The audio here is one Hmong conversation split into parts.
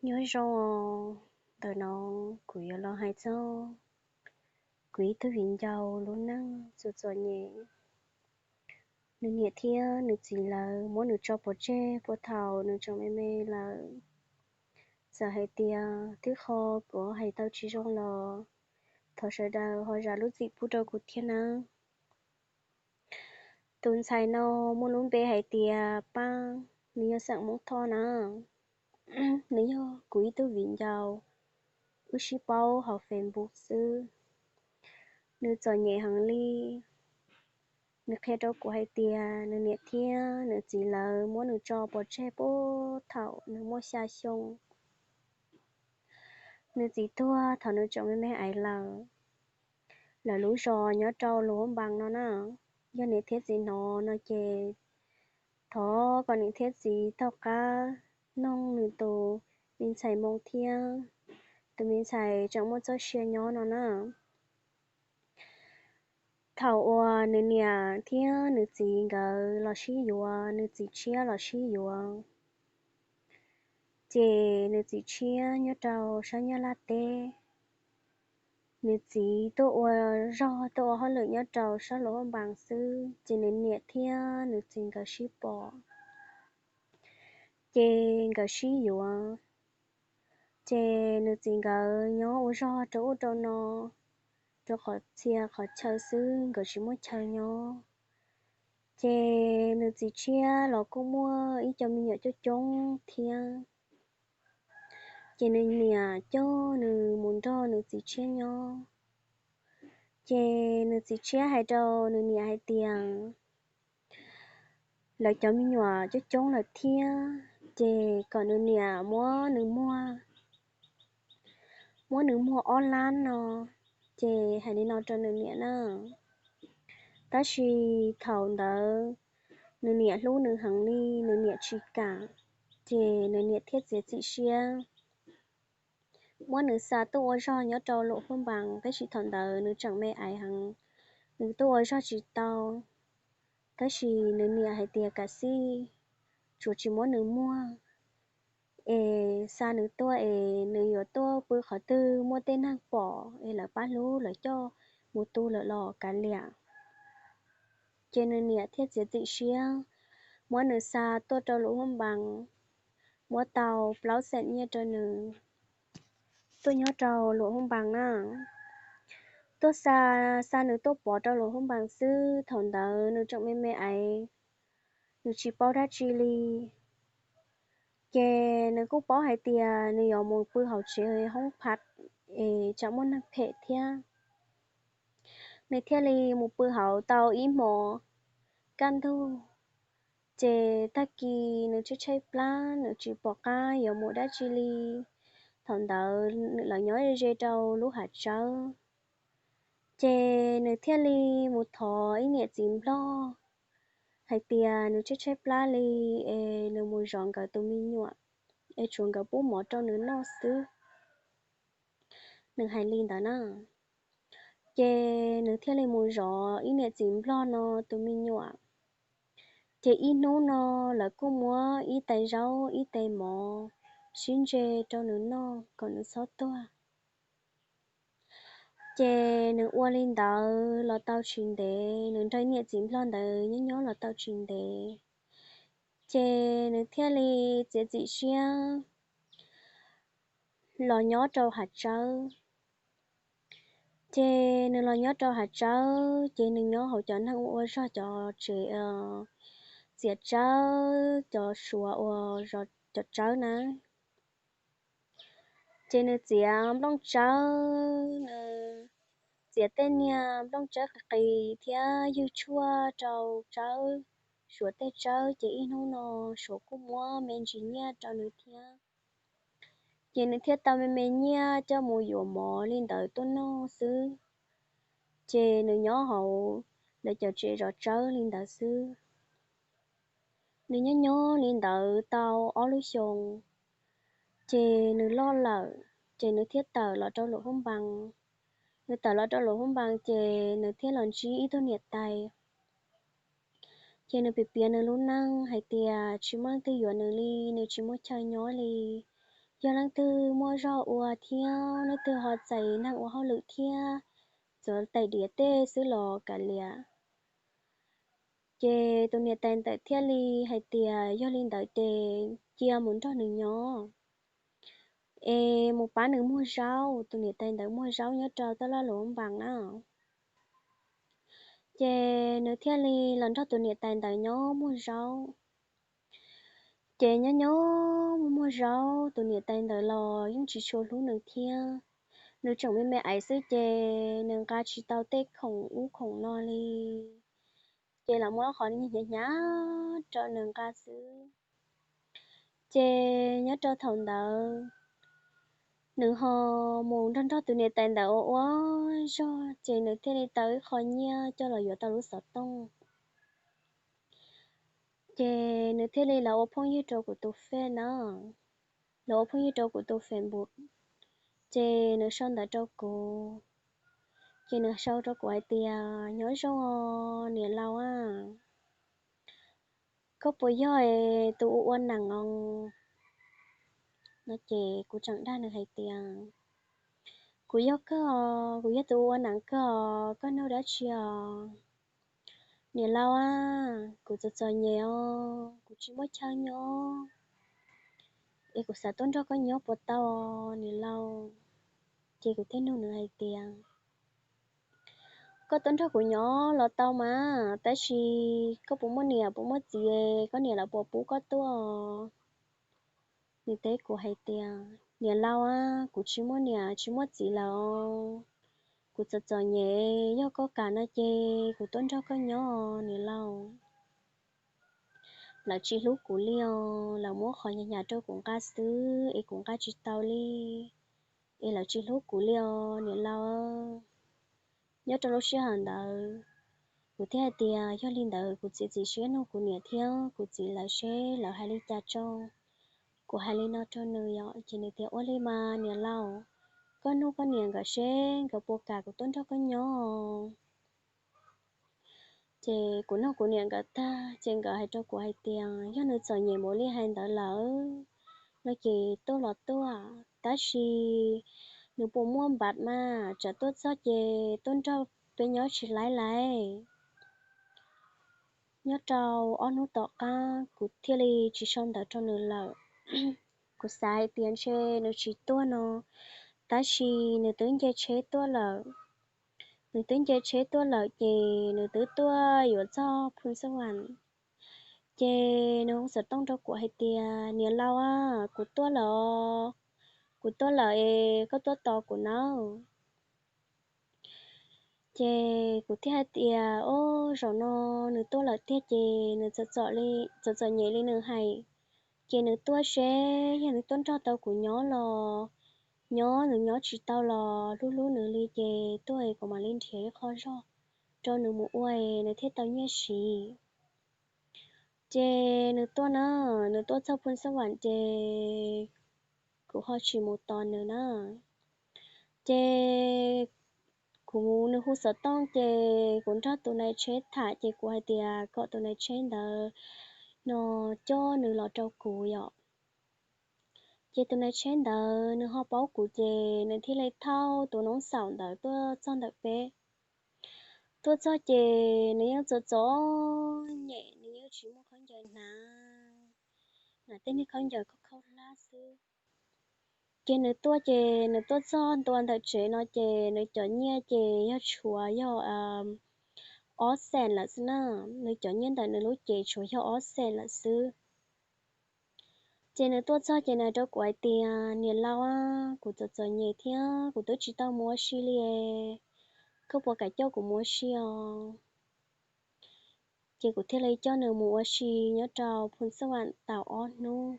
Nyob zoo, ntawm no kuv yuav los hais txog kuv ib tug viv ncaus lub neej txom txom nyem. Nws niam thiab nws txiv lawv muab nws tso pov tseg puag thaum nws tseem me me lawm. Txawm hais tias twb qhov kuv hais tau tsis zoo los thov sawv daws ho zam lub txim pub rau kuv thiab nawb. Tus ntxhais no muaj lub npe hais tias Paj, nws yog xeem Hmoob Thoj na. Nws yog kuv ib tug viv ncaus, wb sib paub hauv Facebook xwb. Nws txom nyem heev li. Nws qhia rau kuv hais tias nws niam thiab nws txiv lawv muab nws tso pov tseg puag thaum nws muaj xya xyoo. Nws txiv tuag thaum nws tseem me me aiv lawm. Lawv lub zos nyob rau Luas Huab Npas no na. Yog niam thiab txiv hnov no ces thov kom niam thiab txiv taug qab noog nws tus me ntxhais moo thiab. Tus me ntxhais tseem muaj txoj sia nyob no na. Thaum uas nws niam thiab nws txiv nkawd los sib yuav, nws txiv tshiab los sib yuav, ces nws txiv tshiab nyob rau sab Nyab Laj teb. Nws txiv tuaj ua zog tuaj ua hauj lwm nyob rau sab Luas Huab Npas xwb, ces nws niam thiab nws txiv nkawd sib pom, ces nkawd sib yuav. Ces nws txiv nkawd nyob ua zog rau ub rau no, rau qhov txhia qhov chaw xwb, nkawd tsis muaj chaw nyob. Ces nws txiv tshiab los kuj muaj ib co me nyuam coob coob thiab. Ces nws niam coj nws mus nrog nws txiv tshiab nyob. Ces nws txiv tshiab hais rau nws niam hais tias lawv cov me nyuam coob coob lawm thiab, ces kom nws niam muab nws muag, muab nws muag ob lab no, ces hais li no rau nws niam na. Tab sis thaum ntawd nws niam hlub nws heev li, nws niam tsis kam, ces nws niam thiaj txiav txim siab muab nws xa tuaj ua zog nyob rau Luas Huab Npas, tab sis thaum ntawd nws tseem me aiv heev, nws tuaj ua zog tsis tau. Tab sis nws niam hais tias kam xij, tsuas tsis muab nws muag, es xa nws tuaj es nws yuav tuaj pw qhov twg muaj tej neeg pom es lawv pab hlub lawv coj mus tu lawm los kav liam. Ces nws niam thiaj txiav txim siab muab nws xa tuaj rau Luas Huab Npas, muab tau plaub xees nyiaj rau nws tuaj nyob rau Luas Huab Npas na. Tuaj xa, xa nws tuaj pov rau Luas Huab Npas xwb, thaum ntawd nws tseem me me aiv, nws tsis paub dab tsi li. Ces nws kuj paub hais tias nws yuav mus pw hauv tsev hoob phav es tsam muaj neeg phem thiab. Nws thiaj li mus pw hauv tau ib hmos kaj ntug, ces tag kis nws tshaib tshaib plab, nws tsis pom qab yuav mus dab tsi li. Thaum ntawd lawv nyob ze rau lub hav tsawb, ces nws thiaj li mus thov ib niam txiv nplog hais tias nws tshaib tshaib plab li, es nws mus zov nkawd tus me nyuam, es tshuav nkawd pub mov rau nws noj xwb. Nws hais li ntawd na. Ces nws thiaj li mus zov ib niam txiv nplog no tus me nyuam. Ces ib hnub no lawv kuj muab ib tais zaub ib tais mov sib ntse rau nws noj kom nws txhob tuag. Ces nws ua li ntawd los tau tsis ntev, nws nrog niam txiv nplog ntawd nyob nyob los tau tsis ntev, ces nws thiaj li txiav txim siab los nyob rau hav tsawb. Ces nws los nyob rau hav tsawb, ces nws nyob hauv cov neeg ua zog cov tsev txiav tsawb, cov suav uas zov cov tsawb na. Ces nws txiav nplooj tsawb, nws txiav tej niag nplooj tsawb qis qis thiab ywg tshuaj rau tsawb, suav tej tsawb, ces ib hnub no suav kuj muab me ntsis nyiaj rau nws thiab. Ces nws thiaj tau me me nyiaj coj mus yuav mov li ntawd tuaj noj xwb. Ces nws nyob hauv lawv cov tsev zov tsawb li ntawd xwb. Nws nyob nyob li ntawd tau ob lub xyoos, ces nws loj lawm, ces nws thiaj tawm los rau Luam Hub Npas. Nws tawm los rau Luam Hub Npas ces nws thiaj los ntsib ib tug niam tais. Ces nws piav piav nws lub neej hais tias tsis muaj leej twg yuav nws li, nws tsis muaj chaw nyob li, yog leej twg muaj zog ua thiab leej twg ho txais neeg ua hauj lwm thiab txuav tais diav tej xwb los kav liam. Ces tus niam tais ntawd thiaj li hais tias yog li ntawd ces cia mus nrog nws nyob es mus pab nws muag zaub. Tus niam tais ntawd muag zaub nyob rau taj laj luv npas na. Ces nws thiaj li los nrog tus niam tais ntawd nyob muag zaub. Ces nyob nyob muag muag zaub, tus niam tais ntawd los yeej tsis tshua hlub nws thiab. Nws tseem me me aiv xwb ces nws nqa tsis tau tej khoom ub khoom no li. Ces los muab qhov hnyav hnyav rau nws nqa xwb. Ces nyob rau thaum ntawd nws ho mus nrog nrog tus niam tais ntawd ua ua zog, ces nws thiaj li tau ib qho nyiaj coj los yuav tau lub xov tooj. Ces nws thiaj li los ua phooj ywg rau kuv tus Face na. Los ua phooj ywg rau kuv tus Facebook, ces nws sau ntawv rau kuv. Ces nws sau rau kuv hais tias, nyob zoo os niam laus a, koj puas yog tus ua ua neem os? No ces kuv tseem dag nws hais tias, kuv yog kawg os, kuv yog tus ua ua neem kawg os, koj nug dab tsi os? Niam laus a, kuv txom txom nyem os, kuv tsis muaj chaw nyob es kuv xav tuaj nrog koj nyob puas tau niam laus? Ces kuv thiaj nug nws hais tias, koj tuaj nrog kuv nyob los tau mas, tab sis koj puas muaj niam puas muaj txiv, koj niam lawv puas pub koj tuaj? Nws teb kuv hais tias, niam laus a, kuv tsis muaj niam tsis muaj txiv lawm, kuv txom txom nyem, yog koj kam no ces kuv tuaj nrog koj nyob niam laus. Lawv tsis hlub kuv li os, lawv muab qhov hnyav hnyav rau kuv nqa xwb es kuv nqa tsis tau li, es lawv tsis hlub kuv li os niam laus. Nyob rau lub sij hawm ntawd, kuv thiaj hais tias yog li ntawd kuv txiav txim siab nug kuv niam thiab kuv txiv lawv seb lawv hais li cas tso. Kuv hais li no rau nws yom, ces nws tias, ua li mas niam laus, koj nug koj niam nkawd seb nkawd puas kam kuv tuaj nrog koj nyob. Ces kuv nug kuv niam nkawd tag ces nkawd hais rau kuv hais tias yog nws txom nyem npaum li hais ntawd lawm no ces tuaj los tuaj, tab sis nws puas muaj npav mas, tsam tuaj txog ces tuaj nrog peb nyob tsis laib lais. Nyob rau ob hnub tom qab kuv thiaj li tsis sau ntawv rau nws lawm. Kuv xav hais tias ntshe nws tsis tuaj no, tab sis nws twb nce tsheb tuaj lawm. Nws twb nce tsheb tuaj lawm ces nws twb tuaj yuav txog Phoo Xab Vam. Ces nws hu xov tooj rau kuv hais tias, niam laus a, kuv tuaj lawm os, kuv tuaj lawm es koj tuaj tos kuv nawb. Ces kuv thiaj hais tias, o, zaum no nws tuaj lawm tiag ces nws txom txom nyem li nws hais, ces nws tuaj seb yog nws tuaj nrog tau kuv nyob los nyob, nws nyob tsis tau los hlub hlub nws li ces tuaj es kuv mam li nrhiav ib qho zog rau nws mus ua es nws thiaj tau nyiaj siv. Ces nws tuaj na, nws tuaj txog Phoo Xab Vam ces kuv ho tsis mus tos nws na. Ces kuv, nws hu xov tooj ces kuv nrog tus nais tsheb tham ces kuv hais tias kom tus nais tsheb ntawd no coj nws los rau kuv yom. Ces tus nais tsheb ntawd nws ho paub kuv ces nws thiaj li thauj tus noob xaum ntawd tuaj txog ntawm peb. Tuaj txog ces nws yeej txom txom nyem, nws yeej tsis muaj khaub ncaws hnav, hnav tej niag khaub ncaws khaub khaub hlab xwb. Ces nws tuaj ces nws tuaj txog ntua ntawm tsev no ces nws cov nyiaj ces yog tshuav yog ob xees lawm xwb na. Nws cov nyiaj ntawm nws lub cev tshuav yog ob xees lawm xwb. Ces nws tuaj txog ces nws hais rau kuv hais tias, niam laus a, kuv txom txom nyem thiab kuv twb tsis tau mus ua si li, koj puas kam coj kuv mus ua si os? Ces kuv thiaj li coj nws mus ua si nyob rau Phoo Xab Vam tau ob hnub.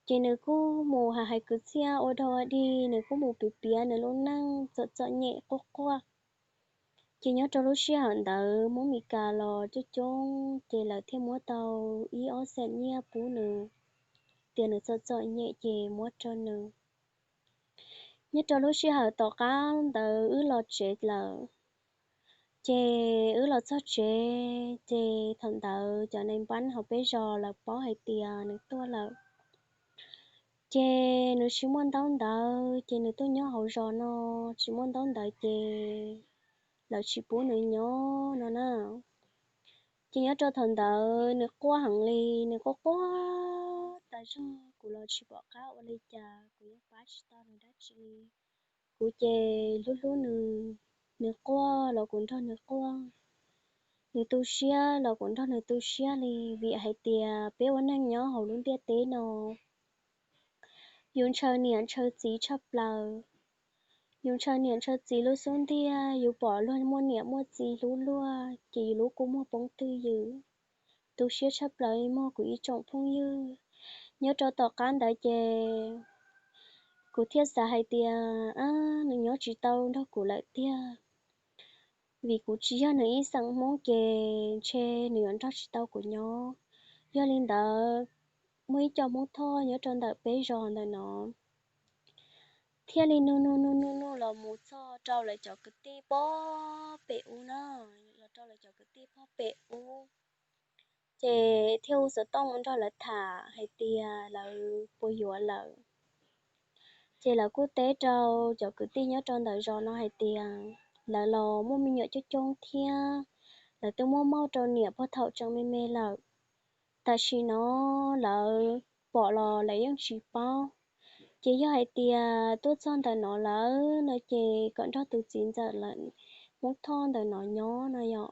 Ces nws kuj mus hais hais kwv txhiaj ua dog ua dig, nws kuj mus piav piav nws lub neej txom txom nyem quaj quaj. Ces nyob rau lub sij hawm ntawd Hmoob Mes Kas los coob coob ces lawv thiaj muab tau ib ob xees nyiaj pub nws, tias nws txom txom nyem ces muab rau nws. Nyob rau lub sij hawm tom qab ntawd wb los tsev lawm, ces wb los txog tsev ces thaum ntawd cov nais npab hauv peb zos lawv paub hais tias nws tuaj lawm. Ces nws tsis muaj ntaub ntawv ces nws tuaj nyob hauv zos no, tsis muaj ntaub ntawv ces lawv tsis pub nws nyob no na. Ces nyob rau thaum ntawd nws quaj heev li, nws quaj quaj tas zog, kuv los tsis pom qab ua li cas, kuv yeej pab tsis tau nws dab tsi li. Kuv ces hlub hlub nws, nws quaj los kuv nrog nws quaj, nws tu siab los kuv nrog nws tu siab li, vim hais tias peb ua neej nyob hauv lub ntiaj teb no yus ntshaw niam ntshaw txiv tshaj plaws. Yus ntshaw niam ntshaw txiv lub xub ntiag, yus pom luag muaj niam muaj txiv hlub luag ces yus lub kua muag poob twg ywm. Tu siab tshaj plaws li mog kuv ib tsoom phooj ywg. Nyob rau tom qab ntawd ces kuv thiaj xav hais tias, ab, nws nyob tsis tau nrog kuv lawm tiag, vim kuv tsis yog nws ib xeem Hmoob ces ntshe nws yuav nrog tsis tau kuv nyob. Yog li ntawd, muaj ib co Hmoob Thoj nyob rau ntawm peb zos ntawm no thiaj li nug nug nug nug nug los mus txog rau lawv cov kwv tij pob pem ub na, los rau lawv cov kwv tij pob pem ub. Ces thiaj hu xov tooj mus nrog lawv tham hais tias lawv puas yuav lawm. Ces lawv kuj teb rau cov kwv tij nyob rau ntawm zos no hais tias lawv los muaj me nyuam coob coob thiab, lawv twb muab mauj rau niam puag thaum tseem me me lawm. Tam sim no lawv pom los lawv yeej tsis paub. Ces yog hais tias tuaj txog ntawm no lawm no ces kom nrog tus txiv ntxawm lawv Hmoob Thoj ntawm no nyob no yom.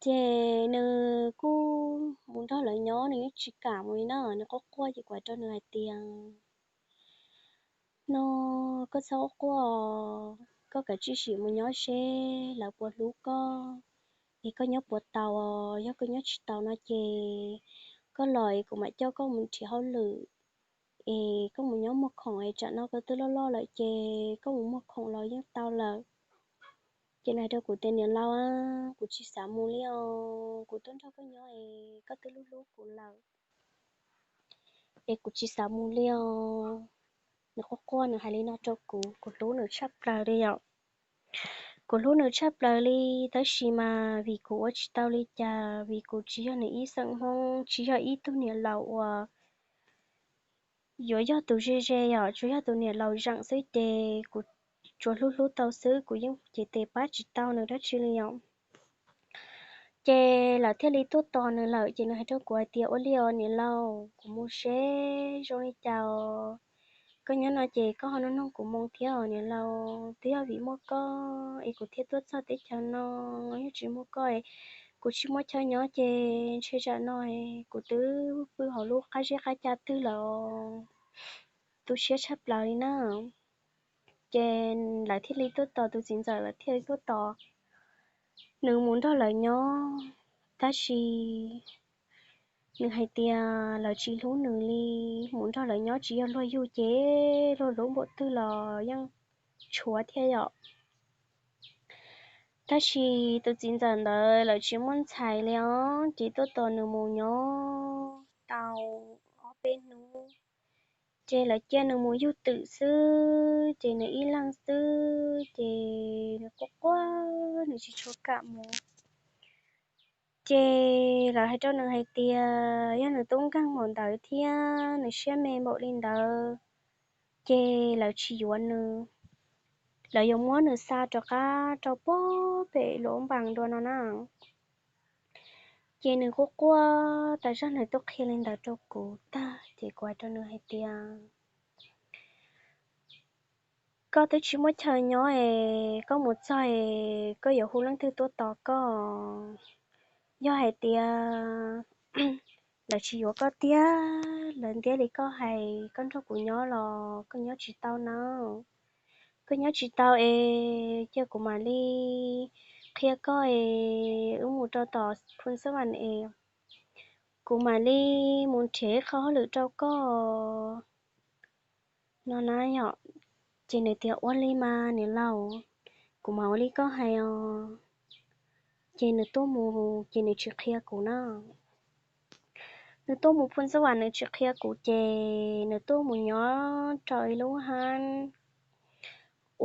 Ces nws kuj mus nrog lawv nyob, nws yeej tsis kam mus li na, nws quaj quaj ces kuv hais rau nws hais tias, no, koj txhob quaj os, koj kav tsij sim mus nyob seb lawv puas hlub koj, es koj nyob puas tau os. Yog koj nyob tsis tau no ces koj los es kuv mam coj koj mus nrhiav hauj lwm, es koj mus nyob muag khoom es tsam no koj twb loj loj lawm ces koj mus muag khoom los yeej tau lawm. Ces nws hais rau kuv tias, niam laus, kuv tsis xav mus li os, kuv tuaj nrog koj nyob es koj twb hlub hlub kuv lawm, es kuv tsis xav mus li os. Nws quaj quaj nws hais li no rau kuv, kuv hlub nws tshaj plaws li yom. Kuv hlub nws tshaj plaws li, tab sis mas vim kuv ua tsis tau li cas, vim kuv tsis yog nws ib xeem Hmoob, tsis yog ib tug niam laus uas yuav yog tus ze ze yom, tsuas yog tus niam laus zeem xwb ces kuv tsuas hlub hlub tau xwb, kuv yeej cev tes pab tsis tau nws dab tsi li yom. Ces lawv thiaj li tuaj tos nws lawm ces nws hais rau kuv hais tias, ua li os niam laus, kuv mus seb zoo li cas os. Koj nyob no ces koj ho nug nug kuv moo thiab os niam laus, twb yog vim muaj koj es kuv thiaj tuaj txog teb chaws no, yog tsis muaj koj es kuv tsis muaj chaw nyob ces ntshe tsam no kuv twb pw hauv lub qab zeb qab ca twg lawm. Tu siab tshaj plaws li na. Ces lawv thiaj li tuaj tos, tus txiv ntxawm lawv thiaj li tuaj tos nws mus nrog lawv nyob, tab sis nws hais tias lawv tsis hlub nws li, mus nrog lawv nyob tsis yog luag yug ces luag hlub npaum twg los yeej tshuav thiab yom. Tab sis tus txiv ntxawm ntawd lawv tsis muaj ntxhais li os, ces tuaj tos nws mus nyob tau ob peb hnub, ces lawv cia nws mus yug twm xwb, ces nws ib leeg xwb ces nws quaj quaj nws tsis tshua kam mus. Ces lawv hais rau nws hais tias yog nws tub nkeeg npaum ntawd thiab nws siab me npaum li ntawd, ces lawv tsis yuav nws, lawv yuav muab nws xa rov qab rau puag pem Luam Npas dua no na. Ces nws quaj quaj tas zog nws tuaj qhia li ntawd rau kuv tag ces kuv hais rau nws hais tias, koj twb tsis muaj chaw nyob es koj mus txog es koj yuav hu leej twg tuaj tos koj? Yog hais tias lawv tsis yuav koj tiag, lawv ntiab li koj hais, koj nrog kuv nyob los koj nyob tsis tau na. Koj nyob tsis tau es cia kuv mam li qhia koj es wb mus rau tom Phoo Xab Vam es kuv mam li mus nrhiav qhov hauj lwm rau koj no na yom. Ces nws tias, ua li mas niam laus, kuv mam ua li koj hais os. Ces nws tuaj mus ces nws tsis qhia kuv na. Nws tuaj mus Phoo Xab Vam nws tsis qhia kuv ces nws tuaj mus nyob rau ib lub hab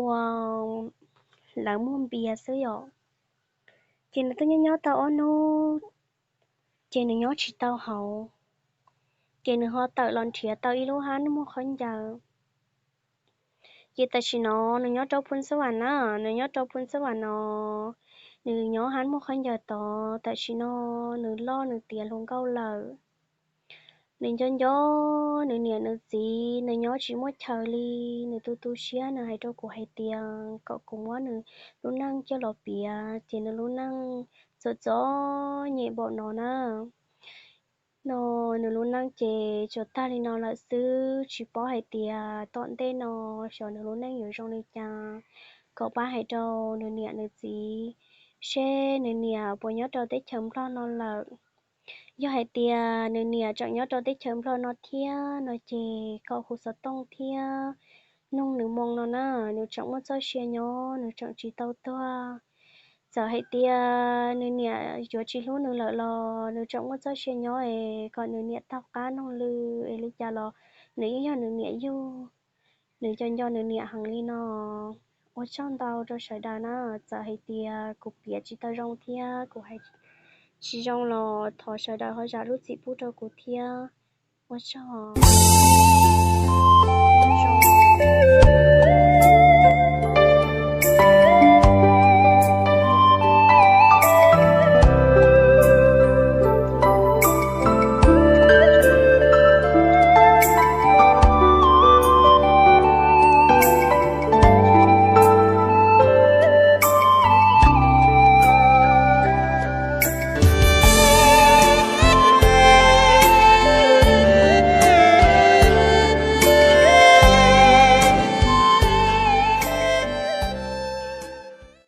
ua lawv muag npias xwb yom. Ces nws tuaj nyob nyob tau ob hnub ces nws nyob tsis tau hauv, Ces nws ho tawm los nrhiav tau ib lub hab muag khaub ncaws. Ces tam sim no nws nyob rau Phu Ntxawj Vam na, nws nyob rau Phu Ntxawj Vam no, nws nyob hab muag khaub ncaws tod. Tam sim no nws loj nws tiav hluas nkauj lawm. Nws nco nco nws niam nws txiv, nws nyob tsis muaj chaw li. Nws tu tu siab, nws hais rau kuv hais tias kom kuv muab nws lub neej coj los piav, ces nws lub neej txom txom nyem npaum no na. No nws lub neej ces tsuas tag li no lawm xwb, tsis paub hais tias tom ntej no xyov nws lub neej yuav zoo li cas. Kom pab hais rau nws niam nws txiv seb nws niam puas nyob rau teb chaws Nplog no lawm. Yog hais tias nws niam tseem nyob rau teb chaws Nplog no thiab no ces kom hu xov tooj thiab noog nws moo no na, nws tseem muaj txoj sia nyob, nws tseem tsis tau tuag. Txawm hais tias nws niam yuav tsis hlub nws lawm los nws tseem muaj txoj sia nyob es kom nws niam taug qab noog lw es li cas los nws yeej yog nws niam yug. Nws nco nco nws niam heev li no. Ua tsaug ntau rau sawv daws na, txawm hais tias kuv piav tsis tau zoo thiab kuv hais tsis zoo los thov sawv daws ho zam lub txim pub rau kuv thiab. Ua tsaug.